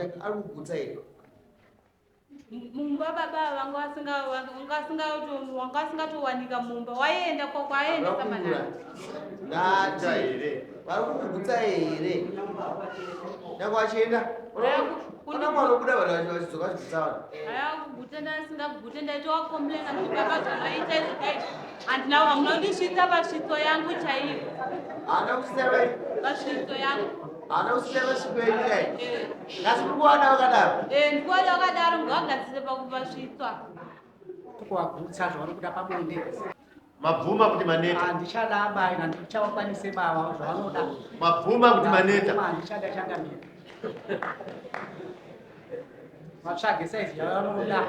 Ari kugutsa here? Mumba baba vanga vasingatowanika mumba, waienda kwaaendesa manhanga. Ndati here, vari kukugutsa here? Nyange vachienda kuna mwana obuda vanhu vachidzoka vachigutsa vanhu. Haya kugutsa, ndasingagute, ndaitowakomplaina kuti baba zvamaita izvi dai handina, hamuna kundisvitsa pasvitso yangu chaiyo. Haana kusvitsa vai? Pasvitso yangu. Haana kusvitsa pasvitso yenyu kai? Asi muri kuwana vakadaro? Eh, ndikuwana vakadaro, ngavagadzise pakupasvitswa. Kuvagutsa zvavari kuda pabonde. Mabvuma kuti maneta. Handichada abayi, handichavakwanise baba zvavanoda. Mabvuma kuti maneta. Handichada changamire. Vatsvage saizi yavanoda.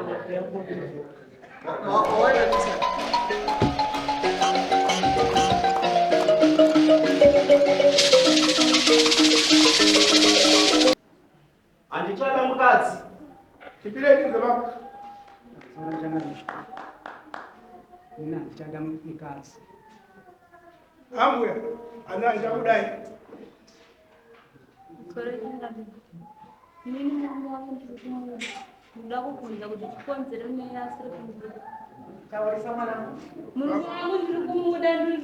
Handichada mukadzi. Chipirei ndizvo baba. Ini handichada mukadzi. Ambuya, ana handichakudai. Inini murume wangu ndiri kumuda, ndinoda kubvunza kuti chikonzero nei asiri kundida. Taurisa mwanangu. Murume wangu ndiri kumuda, ndiri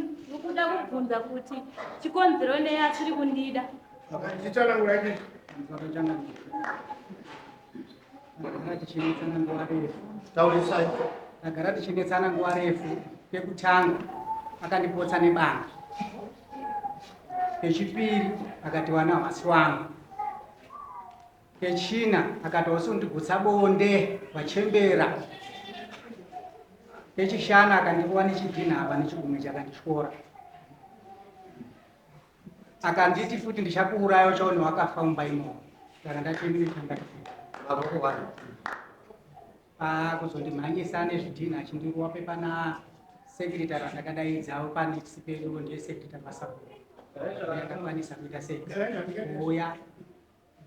kuda kubvunza kuti chikonzero nei asiri kundida. Chitsanangura chii? Tagara tichinetsana nguva refu. Taurisai. Tagara tichinetsana nguva refu. Pekutanga akandipotsa nebanga. Pechipiri akati wana hwasi wangu. Pechina akati wasi undigutsa bonde wachembera. Pechishanu akandirova nechidhinha apa nechigumwe chakandityora. Akanditi futi ndichakuuraya uchaone wakafa mumba imomo. Saka ndati inini Varokuwana. Pakuzondimhanyisa nezvidhinha achindirova pepana secretary vandakadaidzawo panext pedu ndiye secretary vasabhuku. Ndakakwanisa kuita sei kuuya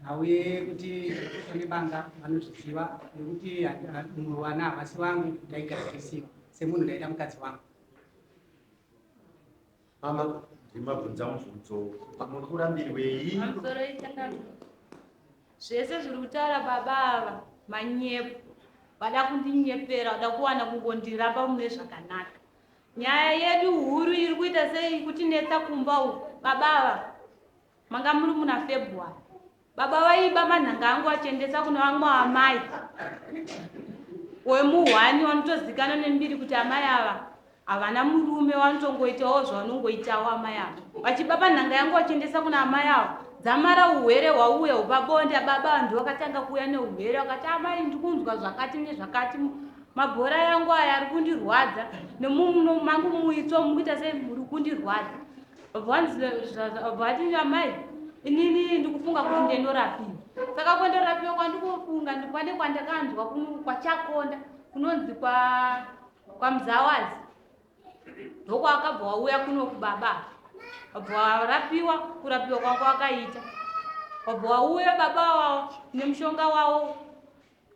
auye kuti nebanga vanozviziva nekuti mumwe wana havasi vangu ndaigadzirisiwa semunhu ndaida mukadzi wangu. Mama, ndimabvunza mubvunzo muri kurambirwei? Pamusoro ichangamire. Zvese zviri kutaura baba ava manyepo. Vada kundinyepera, vada kuwana kungondiramba mune zvakanaka. Nyaya yedu huru iri kuita sei kutinetsa kumba uku. Baba ava manga muri muna February. Baba vaiba manhanga angu achiendesa kune vamwe amai wemuhwani vanotozikanwa nembiri kuti amai ava havana murume, vanotongoitawo zvavanongoitawo amai ava, vachiba panhanga yangu vachiendesa kuna amai ava. Dzamara uhwere hwauya hwepabonde, baba vanhu vakatanga kuuya neuhwere, vakati amai ndikunzwa zvakati nezvakati, mabhora yangu aya ari kundirwadza, nemuno mangu muitswa mukuita sei muri kundirwadza. Vati amai inini ndikufunga kuti ndinorapiwa, saka kwendorapiwa kwandikufunga ndikwane kwandakanzwa kwaChakonda kunonzi kwaMuzawazi, ndokwakabva wauya kuno kubaba, wabva warapiwa. Kurapiwa kwako wakaita, wabva wauya baba wavo nemushonga wavo,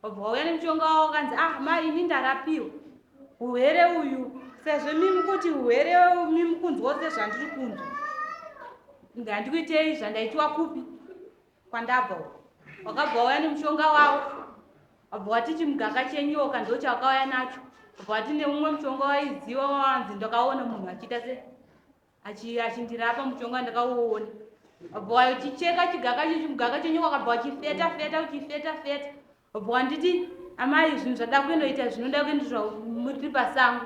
wabva wauya nemushonga wavo, wakanzi ah mai ini ndarapiwa urwere uyu, sezvo mimi kuti urwere mimi kunzwa sezvandiri kunzwa, ngandikuitei zvandaitiwa kupi kwandabva uko. Wakabva wauya nemushonga wavo, wabva wati chimugaka chenyoka ndochawakauya nacho, wabva wati neumwe mushonga waiziva wawanzi ndakaona munhu achiita se achindirapa mushonga ndakauona, wabva wachicheka chigaka chimugaka chenyoka, wakabva wachifeta feta uchifeta feta, wabva wanditi amai zvinhu zvada kuendoita zvinoda kuendeswa muri pasango,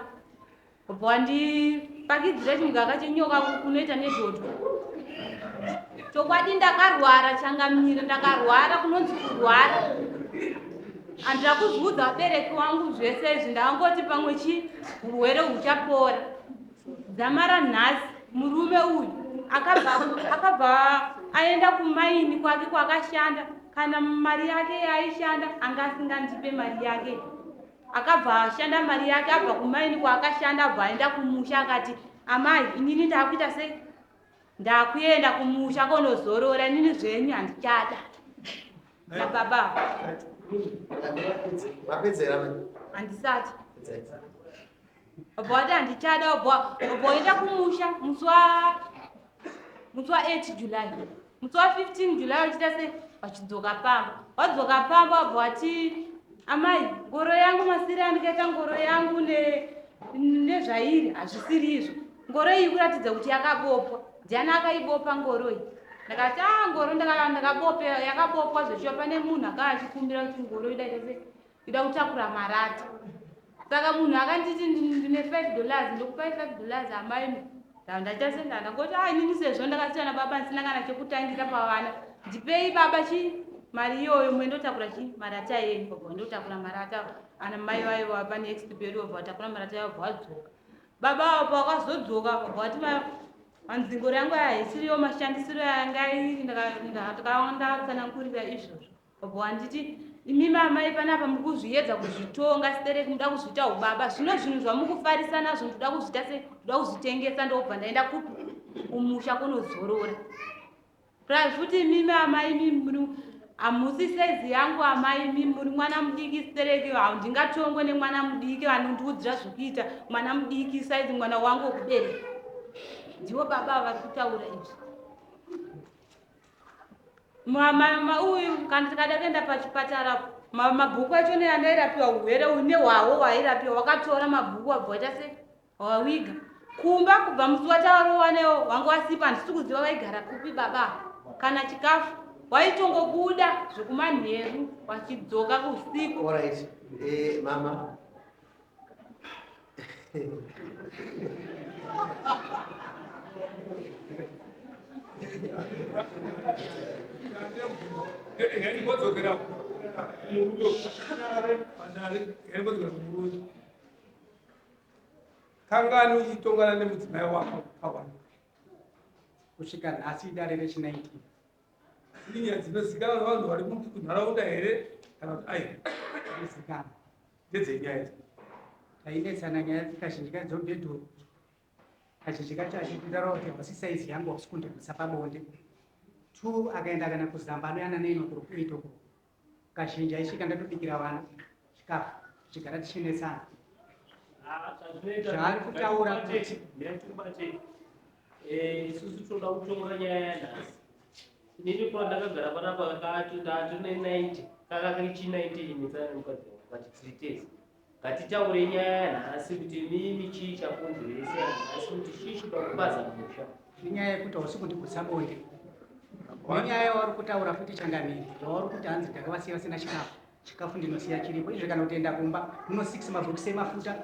wabva wandipakidzira chimugaka chenyoka kunoita nedhoto. Chokwadi ndakarwara changamire, ndakarwara kunonzi kurwara. Handina kuzviudza vabereki wangu zvese izvi, ndakangoti pamwe chi urwere huchapora. Dzamara nhasi murume uyu akabva aenda kumaini kwake kwakashanda, kana mari yake yaaishanda anga asingandipe mari yake. Akabva ashanda mari yake, abva kumaini kwaakashanda, abva aenda kumusha, akati amai inini ndakuita sei, ndakuenda kumusha konozorora, inini zvenyu handichada nababa. Mapedzera? Handisati. Wabva wati handichada, wabva waenda kumusha musi wa 8 July, musi wa 15 July uchiita sei. Vachidzoka pamba, wadzoka pamba wabva wati amai, ngoro yangu masiri andikaita ngoro yangu nezvairi hazvisiri izvo. Ngoro iyi kuratidza kuti yakabopwa. Ndiani akaibopa ngoro iyi? Ndakati a ngoro ndakabope yakabopwa zvechiwa pane munhu akanga achikumbira kuti ngoro ida ita sei, ida kutakura marata. Saka munhu akanditi ndine $5, ndokupai $5 amai. Ndaita se ndangoti a inini sezvo ndakasiyana baba ndisina kana chekutangira pavana, ndipei baba chi mari iyoyo muendotakura chi marata enyu. Baba ndotakura marata ana mai vayo va next pedu vabva vatakura marata yavo vabva vadzoka. Baba avo pavakazodzoka vabva vati manzingoro yangu aya haisiriyo mashandisiro yanga iri. Ndakatsanangurira izvozvo. Baba wanditi imi mamai panapa muri kuzviedza kuzvitonga stereki, muda kuzviita ubaba, zvino zvinhu zvamukufarisa nazvo ndoda kuzviita se ndoda kuzvitengesa, ndobva ndaenda kupi kumusha kunozorora. Plus futi imimi amai imi hamusi saizi yangu amai, imi muri mwana mudiki stereki, handingatongwe nemwana mudiki anondiudzira zvekuita, mwana mudiki saizi mwana wangu wekubereka. Ndivo baba vari kutaura izvi. Mama uyu kana tikada kuenda pachipatara mabhuku acho neandairapiwa urwere uyu nehwawo hwairapiwa wakatora mabhuku wabva waita se wawiga kumba kubva musi watarowanewo wanga wasipa, handisi kuziva vaigara kupi baba, kana chikafu waitongobuda zvekumanheru wachidzoka usiku. Alright. Mama. Ndimbodzokera murume pandari, ndimbodzokera kumurume. Kangani uchitongana nemudzimai wako pawana? Kusvika nhasi idare rechi19. Inyaya dzinozikanwa nevanhu vari kunharaunda here kana kuti aiwa? Dzinozikanwa. Ndedzenyaya idzi. Tainetsana nyaya kazhinji kacho dzomubhedhuru. Kazhinji kacho achinditaura kuti hausi saizi yangu, hausi kundigutsa pabonde. Two, akaenda kana kuzamba anoyana neinokuro kuitoko. Kazhinji aisvika ndatobikira vana chikafu, tichigara tichinetsana. Zvaari kutaura kuti Isusu tinoda kutonga nyaya yanhasi. Inini pandakagara panapa kati ndatine 90 kaka kechi 90 inetsana nemukadzi wangu, but tiri tese. Ngatitaure nyaya yanhasi kuti mimi chii chakonzeresa yanhasi, kuti chii chinoda kupaza musha. Inyaya yekuti hausi kundigutsa bonde. Nenyaya yauri kutaura futi changamire, zvauri kuti hanzi ndakavasiya vasina chikafu. Chikafu ndinosiya chiripo izvo, kana kutoenda kumba muno 6 mabhokisi emafuta,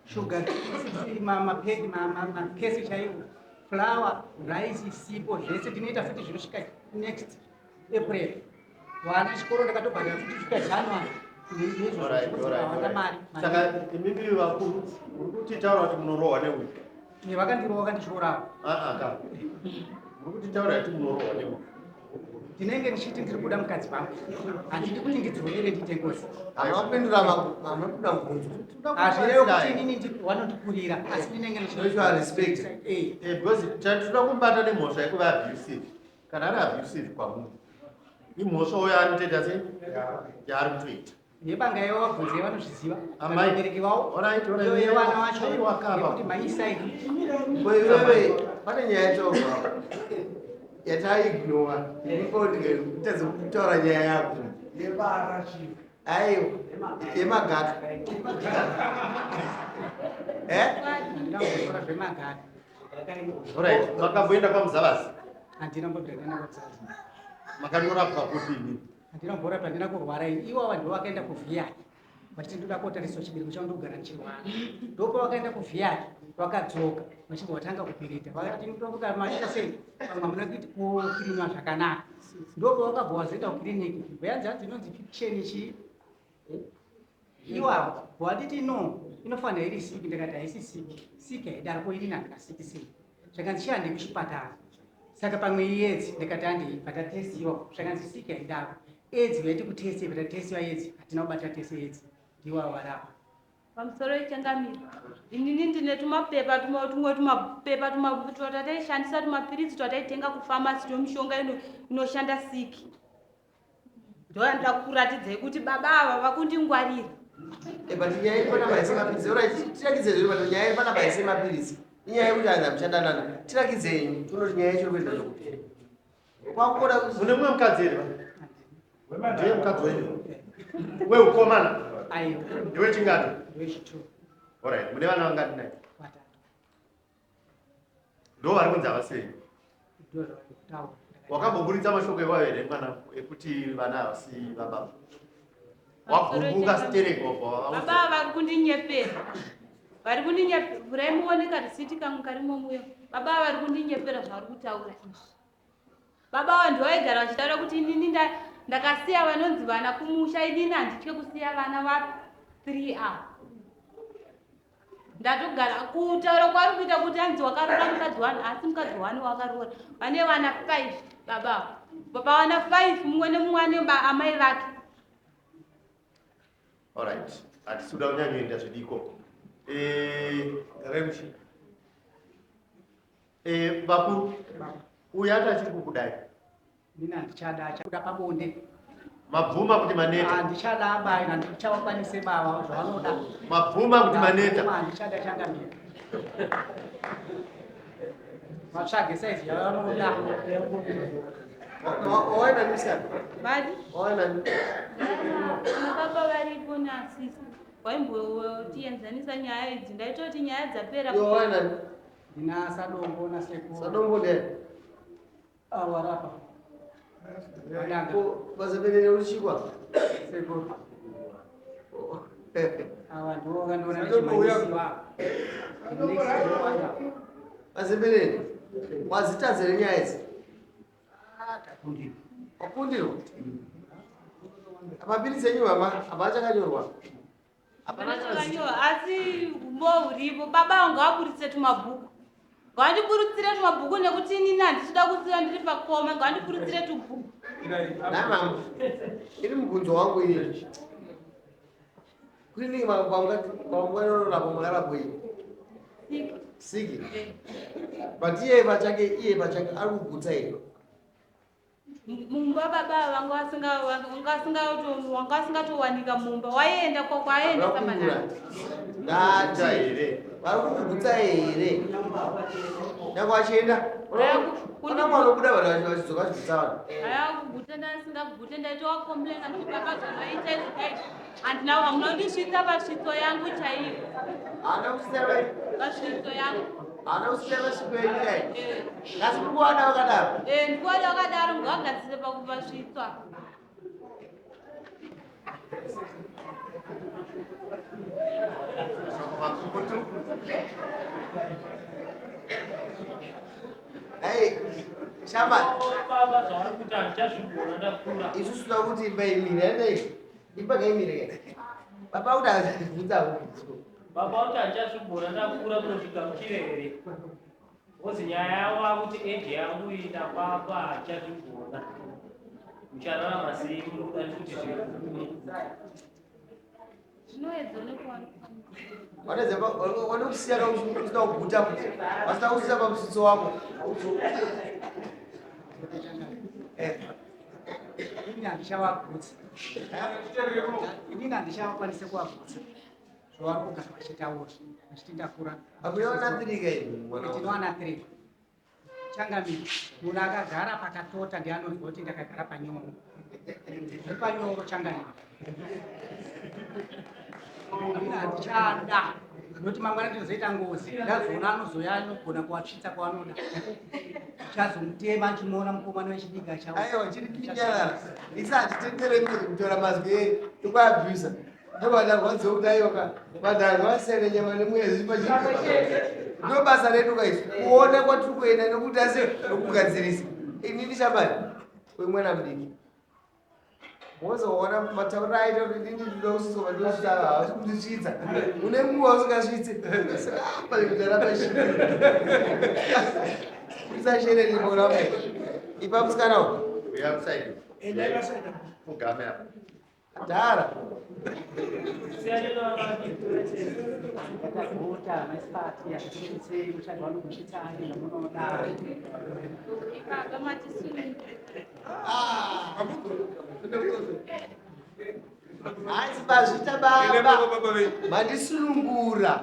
shuga 6 mapeki, makesi chaiwo, flour, rice, sipo, zvese ndinoita futi zvinosvika next April. Vana chikoro ndakatobhadhara futi kusvika January. Alright. Mari. Saka imimi vakuru muri kutitaura kuti munorohwa neuyu? Vakandirova, vakandityorawo. Ah, ah, ka. Muri kutitaura kuti munorohwa neuyu? Ndinenge ndichiti ndiri kuda mukadzi wangu, handidi kuti ndidzorere ndiite ngozi. Hamapindura, hamapindura mubvunzo. Hazvirevi kuti inini vanondikurira, asi ndinenge Mutual respect. Because tinoda kumubata nemhosva yekuva abusive. Kana ari abusive kwamuri, imhosva uyo anotoita sei yaari kutoita. Nebanga ivo vabvunze, vanozviziva. Amai. Vabereki vavo. Alright. Iyo yevana vacho. Aiwa, kaba. Yekuti maisaidi. Ko iwewe, pane nyaya yataurwa yataignora iripo, ndikatadza kutaura nyaya yako. Yevana chii? Aiwa, yemagaka. Eh? Handina kumbosora zvemagaka. Alright, makamboenda kwaMuzavazi? Handina mbobvira ndaenda kwaMuzavazi. Makanyorapwa kupi imimi? Handina kumborapa, handina kurwara ini. Ivo vanhu vakaenda kuvhiyaki vachiti ndoda kotariswa chibereko changu, ndokugara ndichirwara. Ndopa vakaenda kuvhiyaki, vakadzoka vachibva vatanga kupirita, vakati ndokuti maita sei, pamwe hamuna kuiti kukirinwa zvakanaka. Ndopa vakabva vazoenda kukiriniki, bvayanzi hanzi inonzi fiction chii iwavo, vatiti no, inofanira iri siki. Ndikati haisi siki, siki haidaro ko inini handina siki sei? Zvakanzi chihande kuchipatara, saka pamwe iedzi. Ndikati handei, patatestiwa zvakanzi siki haidaro, edzi vaiti kutesti, patatestiwa edzi hatina kubata tese edzi, ndiwavo varapa. Pamusoro yechangamiro, inini ndine tumapepa tumwe tumapepa twataishandisa, tumapiritsi twataitenga kufamasi twemishonga inoshanda siki. Ndoyandida kukuratidzai kuti baba ava vakundingwarira. But nyaya iri panapa haisi mapiritsi. Alright, tirakidze zviri, but nyaya iri panapa haisi mapiritsi. Inyaya yekuti anhu amuchandanana. Tirakidzei, tinoti nyaya yacho iri kuenda zvokuti. Kwakuona kuti Mune mumwe mukadzi here? Ndiye mukadzi wenyu weukomana? Aiwa. Ndewechingati? Ndewechitu. Alright, mune vana vangati naye? Vatatu. Ndo vari kunzi havasi venyu? Ndo zvavari kutaura. Wakamboburitsa mashoko iwayo here mwana ekuti vana havasi vababa? Wagumbuka sterek wabva Baba vari kundinyepera, vari kundinyepera. Vhurai muone karisiti kangu karimo muyo. Baba vari kundinyepera zvavari kutaura izvi. Baba ava ndivo vaigara vachitaura kuti inini ndakasiya vanonzi vana kumusha, inini handitye kusiya vana va 3 ava. Ndatogara kutaura kwaari kuita kuti anzi wakaroora mukadzi wani, asi mukadzi wani wakaroora vane vana 5. Baba ava, baba vana 5, mumwe nemumwe ane amai vake. Alright, hatisi kuda kunyanyoenda zvidiko. Garai muchi. Vakuru, uyu ati achiri kukudai. Nini handichada, achakuda pabonde. Mabvuma kuti maneta? Handichada abayi, handichawakwanise baba zvavanoda. Mabvuma kuti maneta? Ndabvuma, handichada changamire. Vatsvage saizi yavanoda. Wawaina musikana? Vadi? Wawaina ni? Ana baba varipo nasisi. Waimbotienzanisa nyaya idzi, ndaitoti nyaya dzapera. Iwe wawaina ni? Ndina Sadombo nasekuru. Sadombo ndiani? Awarapa. Vananga. Ko vazemenene uchikwa? Sekuru. Ava ndivo vakandiona Sadombo uya. ndichimhanyisiwa. Next. Vazemenene, wazitadzere nyaya idzi? Wakundirwa? Mapiritsi enyu mama, hapana chakanyorwa. Hapana Hapana chakazita. chakanyorwa, asi humbo huripo. Baba vangu ngavaburitse tumabhuku. Ngavandiburutsire tumabhuku nekuti inini handisida kusiya ndiri pakoma. Ngavandiburutsire tubhuku. Nhai mama, iri mubvunzo wangu ini. Kliniki kwamunganorapa makarapwei? Siki. Siki. But iye pachake, iye pachake ari kugutsa here? Mumba baba vanga vasingatowanika mumba, waienda kwaaenda Vakupindura. samanani. Ndati here? Vari kukugutsa here? Nyange vachienda. Kuna mwana unobuda vanhu vachidzoka vachigutsa vanhu. Haya kuguta, ndasingagute, ndaitowa complaina kuti baba zvamaita izvi kai handina, hamuna kundisvitsa pasvitso yangu chaiyo. Haana kusvitsa vai? Pasvitso yangu. Haana kusvitsa pasvitso yenyu kai? Eh. Asi muri kuwana vakadaro? Eh, ndikuwana vakadaro, ngavagadzise pakupasvitswa. Hey, Shamba. Baba zvavari kuti handichazvigona, ndakura. Isusu toda kuti imba imire, handei? Imba ngaimire ke. Baba kuti azvibvunza kubvunzwa. Baba kuti handichazvigona, ndakura, munozvigamuchire here? Kozi nyaya yavo akuti eji yangu iyi ndababa handichazvigona. Muchararama sei munoda kuti zvigume? Zvinoedzwa nekuwana. Vane kusiya usina kuguta futi. Vasina kusisa pamusitso wako. Inini handichavagutsa. Inini handichavakwanise kuvagutsa. Zvavari kugara vachitaura. Vachiti ndakura. Hakuyawana 3 kai mwana wangu? Tinowana 3. Changamire, munhu akagara pakatota ndiye anonzwa kuti ndakagara panyoro. Ndiri panyoro changamire. Inini handichada. Nekuti mangwana ndinozoita ngozi. Ndazoona anozoya anogona kuvatsvitsa kwavanoda. Ndichazomutema ndichimuona mukomana wechidiki achauya. Aiwa, chiri kinyarara. Isi hatitendere mwiri kutora mazwi ekuabhusa. Ndovadarwadziwa kuti aiwa ka, vanhu vasiyane nyama nemweya zviri pachii. Ndo basa redu ka isu, kuona kwatiri kuenda nekuti asi nekugadzirisa. Inini shamani, uyu mwana mudiki. Wozoona matauriro aita kuti inini ndinoda kusvitswa pandosvitsa ava, havasi kundisvitsa. Une nguva usingasvitsi. Saka pane kuti aramba shiri. Usashere rimo ramba. Ipa musikana uyu. Uya kusaidi. Endai vasaidi. Pfugame apa. Dhara. Ndakaguta maisipati yakasvitsei muchadzi vanokusvitsai zvamunoda. Baba matisunungu. Hanzi mazvita baba. Mandisunungura.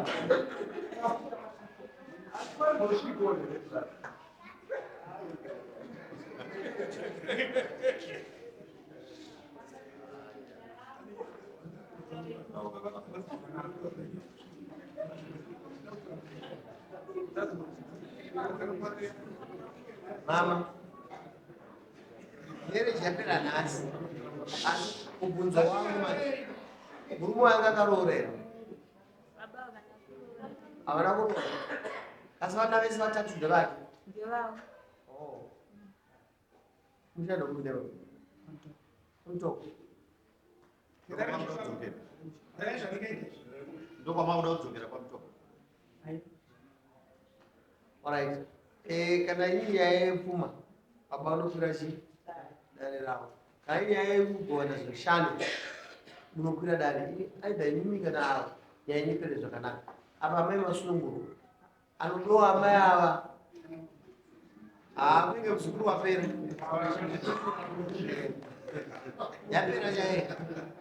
Mama, marriage yapera nhasi, asi mubvunzo wangu manje, murume wangu akaroora here? Baba havana kuroora. Havana kuroora, asi vana vese vatatu ndevake? Ndevavo. Oh. Mushando kupi ndeva? Mutoko. Ndokwamakuda kudzokera kwaMutoko. Alright. Kana iri nyaya yepfuma, baba vanokwira chii? Dare ravo. Kana iri nyaya yekugovana zvishando, munokwira dare. Either imimi kana avo, nyaya inipere zvakanaka. Apa amai masunungurwa. Anodiwa amai ava. Haa, kunenge muzukuru wapera. Yapera nyaya iyi.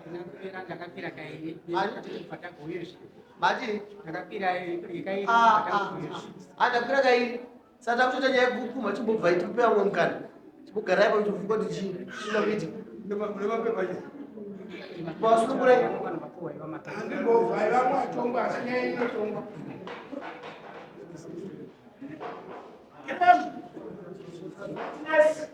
Ndakapira, ndakapira kairi. Mari? Pataguyezve. Mati? Ndakapira kairi. Ah, ah, Pataguyezve. ah, ndakwira kairi. Saka takutoita nyaya yekupfuma, chimbobva tipe vamwe mukana. Chimbogarai pano tofunga kuti chii chinoda kuitika. Mune mapepa chii? Vasunungurai. Handimbovhai vamwe vatongwa, asi nyaya inotongwa. Yes.